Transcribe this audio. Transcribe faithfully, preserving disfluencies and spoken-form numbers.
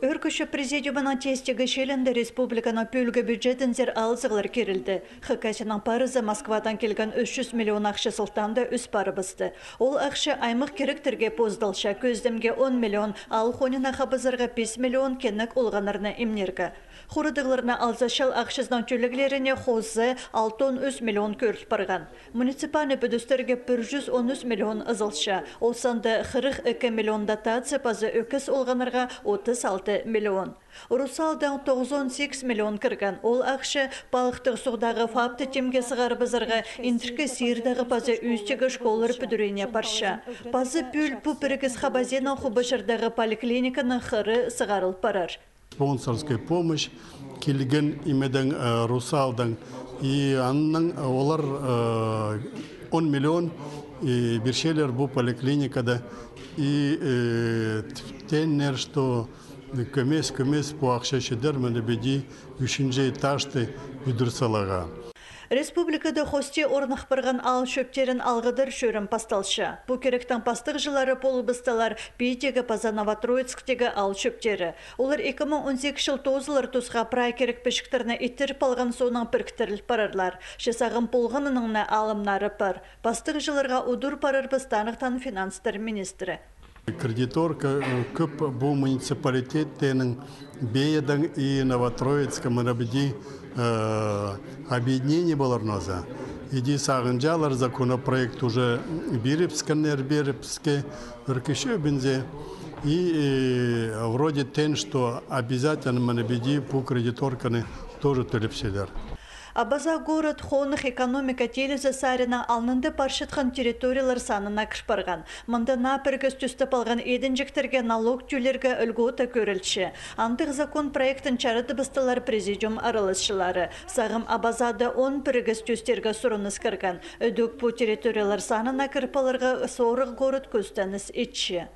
Ӧӧркічі президиумның тестігі чилінде республиканың пӱӱлгі бюджетінзер алызығлар кирілді. Хакасияның парызы Москвадаң килген ӱс чӱс миллион ахча сылтаанда ӧс парыбысты. Ол ахча аймах киректерге позыдылча: кӧзідімге он миллион, аал хонина хабазарға пис миллион, кенек олғаннарны имнирге. Хурадығларны алза, чал ахчазының тӧлеглеріне хоза алты он ӱс миллион кӧріл парған. Муниципальный пӱдістерге пір чӱс он ӱс миллион ызылча, ол санда хырых ікі миллион дотация паза ӧкіс олғаннарға отыс алты миллион. Русалдаң тоғызон сигіс миллион кірген. Ол ахча палыхтығ суғдағы ФАПты тимге сығарыбызарға, Индіркі Сирдегі паза Ӱстегі школалар пӱдіріне парча. Паза пӱӱл пу пірігіс Хабазияның Хубачардағы поликлиниканың хыры сығарыл парар. Спонсорская помощь килген имедең, э, Русалдаң. И аннаң олар, э, он миллион, и пирчелер пу поликлиникада. И, э, тіпчелер, что кӧмес-кӧмес пу ахча читер, мына піди ӱзінҷі этажты пӱдір саларға. Республикада хости орнах парған аал чӧптерін алғыдар чӧрім пасталча. Пу киректің пастығҷылары полыбыстылар Питейдегі паза Новотроицктегі аал чӧптері. Олар ікі муң он сигізінҷі чыл тоозылар тусха прай кирек пічіктерні иттіріп алған соонаң піріктіріл парарлар. Че сағам полғанының на алымнары пар. Пастығҷыларға удур парарбыс, таныхтаан финанстар министрі. Кредиторка, э, кӧп пу муниципалитеттернің, Беядаң и Новотроицка, мына піди, э, объединение полар нооза. Иди сағынҷалар, законопроект уже пирібіскеннер, пирібіске, ӧӧркічі ӧбінзе. И, э, вроде теен, что обязательно мына піди пу кредиторканы тоже тӧлепчелер. Абаза город хоных экономика тилізі саринаң алнында парчатхан территориялар санына кір парған. Мында наа пірігіс тӧстеп алған идінҷектерге налог тӧлирге льгота кӧрілче. Андағ закон проектін чарадыбыстылар президиум араласчылары. Сағам Абазада он пірігіс тӧстирге сурыныс кірген. Ідӧк пу территориялар санына кір парарға сорығ город кӱстеніс итче.